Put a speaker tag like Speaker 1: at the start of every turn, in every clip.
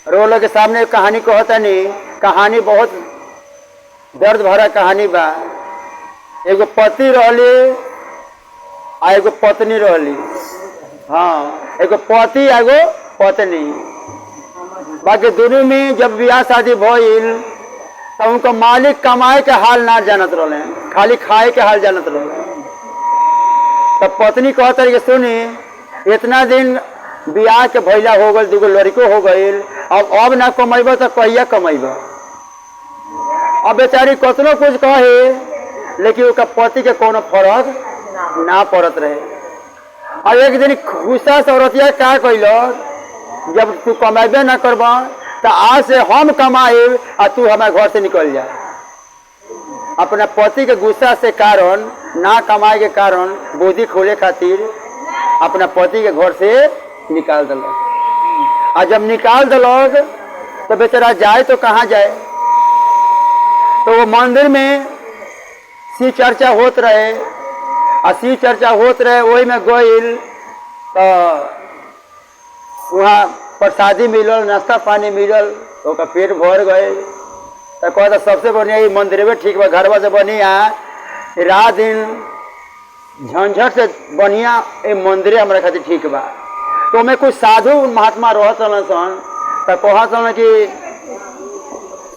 Speaker 1: रोलो के सामने कहानी कहतनी। कहानी बहुत दर्द भरा कहानी बा। एगो पति रहली आ एगो पत्नी रहली। हाँ, एगो पति आ एगो पत्नी। बाकी दोनों में जब बियाह शादी भइल तो उनका मालिक कमाए के हाल ना जानत रहले, खाली खाए के हाल जानत रहले। तब पत्नी कहत रही कि सुनी, इतना दिन बियाह के भैला हो गल, दूगो लड़को हो गईल, अब ना कमैब तो कहिया कमैब। अब बेचारी कतनो कुछ कहे लेकिन ओकर पति के कोनो फर्क ना पड़त रहे। और एक दिन गुस्सा से औरतिया का कैलक, जब तू कमेबे ना करब तो आज से हम कमाएब आ तू हमारे घर से निकल जा। अपना पति के गुस्सा से कारण ना कमाए के कारण बोधी खोले खातिर अपना पति के घर से निकाल दिलक। आ जब निकाल दिलक तो बेचारा जाए तो कहाँ जाए, तो वो मंदिर में शिव चर्चा होत रहे आ शिव चर्चा होत रहे, वही में गइल तो वहाँ प्रसादी मिलल, नाश्ता पानी मिलल, तो ओकर पेट भर गए। तो कहता सबसे बढ़िया ई मंदिरवे ठीक बा, घरवा से बढ़िया रात दिन झंझट से बढ़िया ये मंदिरे हमरा खातिर ठीक बा। तो में कुछ साधु महात्मा रहत रहलन सन, तो कहत रहलन कि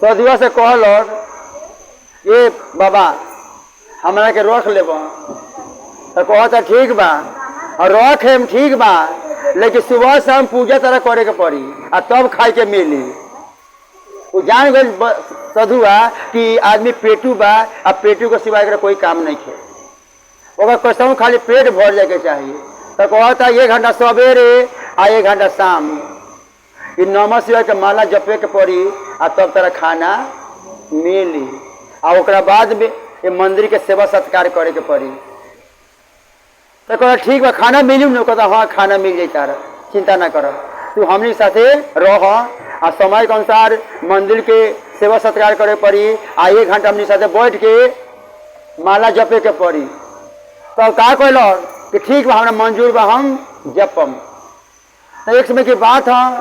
Speaker 1: साधुआ से कहलक, ये बाबा हमरा के रख लेब। तो कहता ठीक बा, और रख हम ठीक बा, लेकिन सुबह शाम पूजा तरह करे के पड़ी आ तब खाए के मिली। वो जान गए साधुआ कि आदमी पेटू बा आ पेटू के सिवाय एकरा कोई काम नहीं है, ओकर कसम खाली पेट भर जाए के चाहिए। तो कहता एक घंटा सवेरे आ एक घंटा शाम ई नमः शिवाय के माला जपे के पड़ी आ तब तोरा खाना मिली, आ ओकरा बाद में ये मंदिर के सेवा सत्कार करे के पड़ी। तो कहता ठीक बा, खाना मिली न? कहता हाँ खाना मिल जाई तारा, चिंता ना कर, तू हमनी साथे रह आ समय के अनुसार मंदिर के सेवा सत्कार करे पड़ी आ एक घंटा हमनी साथे बैठ के माला जपे के पड़ी। तो का कहलक कि ठीक बा, हमरा मंजूर बा, हम जपम। तो एक समय की बात है,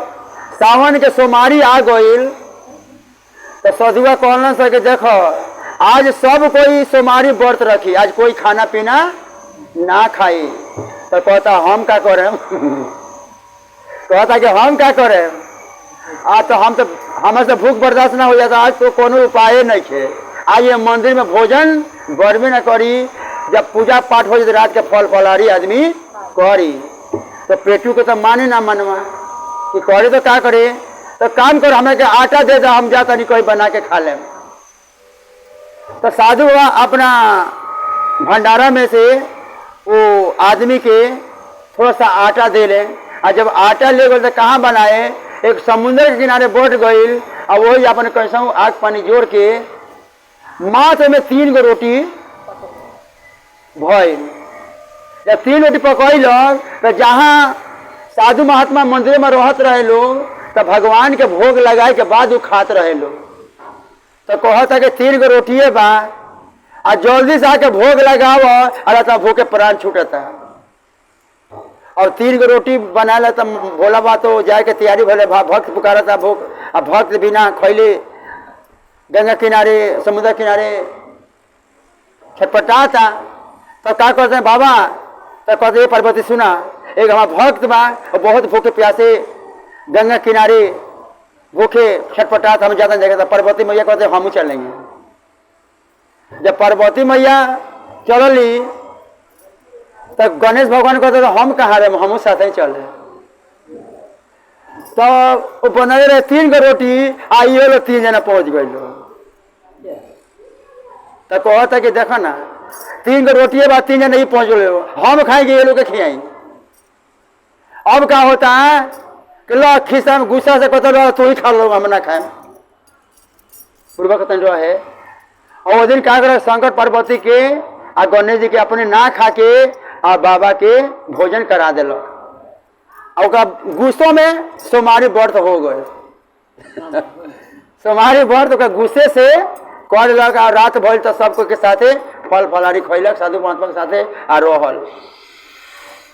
Speaker 1: सावन के सोमवारी आ गइल। तो सधुआ कहलन सके देखो आज सब कोई सोमवारी व्रत रखी, आज कोई खाना पीना ना खाई। तो कहता हम का करें? कहता कि हम का करें? आज तो हम तो हमें से भूख बर्दाश्त ना हो जाता, आज तो कोनो उपाय नहीं है, आज ये मंदिर में भोजन बढ़बे ना करी, जब पूजा पाठ हो जाए रात के फल फलहारी आदमी करी। तो पेटू के तो माने ना मनवा कि करे तो का करे, तो काम कर हमें के आटा दे दे, हम जाता नहीं कोई बना के खा लें। तो साधु बाबा अपना भंडारा में से वो आदमी के थोड़ा सा आटा दे ले, और जब आटा ले गए तो कहाँ बनाए, एक समुद्र के किनारे बैठ गई और वही अपन कैसा आग पानी जोड़ के मात्र में 3 गो रोटी भइल। जब 3 रोटी पकैलक तो जहाँ साधु महात्मा मंदिर में रहत रहे लोग तो भगवान के भोग लगाए के बाद वो खात रहे लोग। तो कहता कि 3 गो रोटिए बा आ जल्दी से आके भोग लगाव, अरे तो भूखे प्राण छूटता। और 3 गो रोटी बना ले तो भोला बा तो जाए के तैयारी भले, भक्त पुकारता भोग, आ भक्त बिना खैले गंगा किनारे समुद्र किनारे छटपटाता। तो का कहते हैं बाबा, तो कहते हैं पार्वती सुना, एक हमारा भक्त बा और बहुत भूखे प्यासे गंगा किनारे भूखे छटपटाता, हम ज्यादा जगह। पार्वती मैया कहते हम चलेंगे। जब पार्वती मैया चलली तो गणेश भगवान कहते तो हम कहाँ रहे, हमू साथ ही चले। तो वो बनले रहे 3 गो रोटी आ ये लोग 3 जना पहुंच गए लोग। तो कहता कि देखो ना 3 गो रोटी बा, 3 जना ही पहुंच गए, हम खाएंगे ये लोग के खियाई। अब क्या होता है कि लो खिस्सा में गुस्सा से कहते लो तू ही खा लो, हम ना खाए। पूर्व कथन रहे। और वो दिन क्या करे शंकर पार्वती के आ गणेश जी के अपने ना खा के आ बाबा के भोजन करा दिलक। और ओकरा गुस्सों में सोमवारी व्रत हो गए। सोमवारी व्रत ओकरा गुस्से से कर दिलक आ रात भइल तो सबको के साथे फल फलहारी खैलक, साधु महात्मा के साथे आ रहल।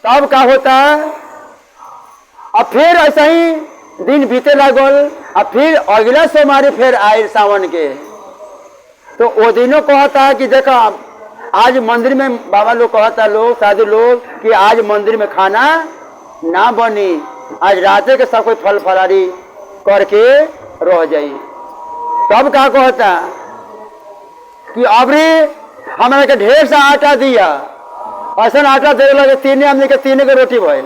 Speaker 1: तब का होता है, अब फिर ऐसा ही दिन बीते लागल आ फिर अगला सोमवारी फिर आए सावन के, तो वो दिनों कहता है कि देखो आज मंदिर में बाबा लोग कहता लोग साधु लोग कि आज मंदिर में खाना ना बनी, आज राते के सब कोई फल फलारी करके रह जाई। तब का कहता कि अबरी हमरा के ढेर सा आटा दिया, ऐसा आटा दे लगे तीन आदमी के तीन के रोटी भइल,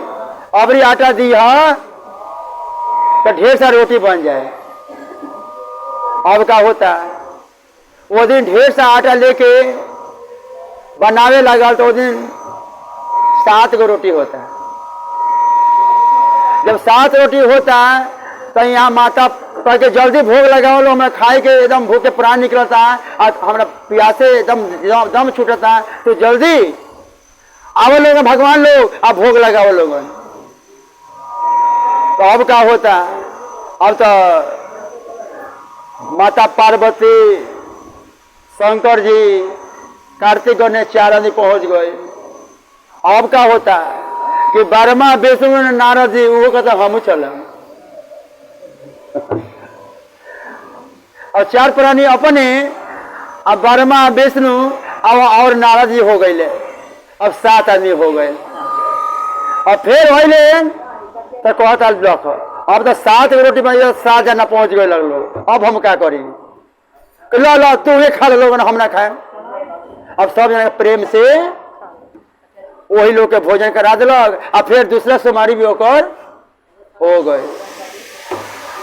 Speaker 1: अबरी आटा दिया तो ढेर सा रोटी बन जाए। अब का होता वो दिन ढेर सा आटा लेके बनावे लगल तो वो दिन 7 गो रोटी होता। जब 7 रोटी होता तो यहाँ माता कह के जल्दी भोग लगाओ लो, हमें खाए के एकदम भूख के प्राण निकलता और हमारा प्यासे एकदम दम छूटता, तो जल्दी आवो लोग भगवान लोग आप भोग लगाओ लोगन। तो अब क्या होता, अब तो माता पार्वती शंकर जी कार्तिक गणेश 4 आदमी पहुंच गए। अब क्या होता कि ब्रह्मा विष्णु नारद जी वो कहता हम चल, और 4 प्राणी अपने अब ब्रह्मा विष्णु और नारद जी हो गए, अब 7 आदमी हो गए। और फिर होले तो कहता ब्लॉक अब तो 7 रोटी बन 7 जना पहुंच गए लगलो, अब हम क्या करी, लो लो तू ही खा लो हम ना खाए। अब सब जना प्रेम से वही लोग के भोजन करा दिलक और फिर दूसरा सोमवारी भी होकर हो गए।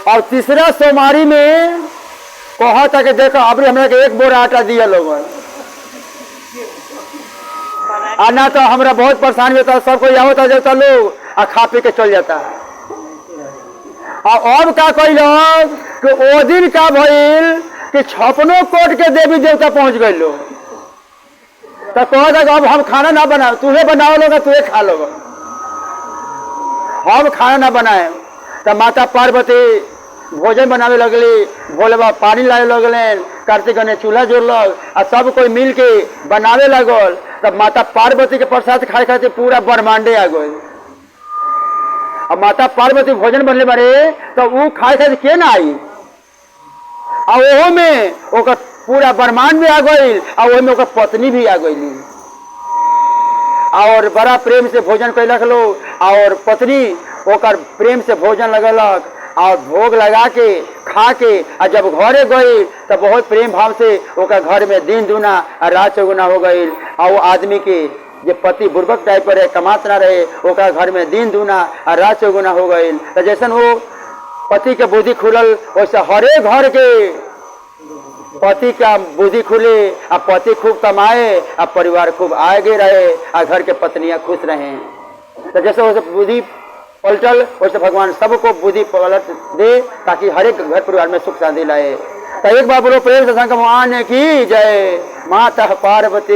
Speaker 1: और तीसरा सोमवारी में कहता कि देखो अभी हमरा के 1 बोरा आटा दिया लोगन, आ ना तो हमरा बहुत परेशानी होता, सब कोई आवता जाता लोग आ खा पी के चल जाता। और अब का कैलक कि ओ दिन का भइल कि 56 कोट के देवी देवता पहुंच गए लोग। तो कहता अब हम खाना ना बनाए, तुहे बनाओ लोग तुहे खा लो, हम खाना ना बनाए। तो माता पार्वती भोजन बनावे लगली, भोले बाबा पानी लाए लगलन, कार्तिक गणेश चूल्हा जोड़लक आ सब कोई मिल के बनावे लगल। तब माता पार्वती के प्रसाद खाए खाते पूरा ब्रह्मांडे आ गए। अब माता पार्वती भोजन बनले बारे तो वो खाए खाते के ना आई, आ ओहो में ओकर पूरा ब्रह्मांड भी आ गई आ ओहो में ओकर पत्नी भी आ गई। और बड़ा प्रेम से भोजन कैलक लोग और पत्नी ओकर प्रेम से भोजन लगलक और भोग लगा के खा के आ जब घरे गई तो बहुत प्रेम भाव से ओकर घर में दिन दुना और रात चौगुना हो गई। और वो आदमी के जे पति बुर्बक टाइप पर रहे, कमात ना रहे, ओकरा घर में दिन दुना और रात चौगुना हो गई। तो जैसन वो पति के बुद्धि खुलल वैसे हरेक घर के पति का बुद्धि खुले आ पति खूब कमाए आ परिवार खूब आगे रहे आ घर के पत्नियां खुश रहे। तो जैसे वैसे बुद्धि पलटल वैसे भगवान सबको बुद्धि पलट दे ताकि हर एक घर परिवार में सुख शांति लाए। तो एक बार बोलो प्रेम से शंकर भगवान की जय, माता पार्वती।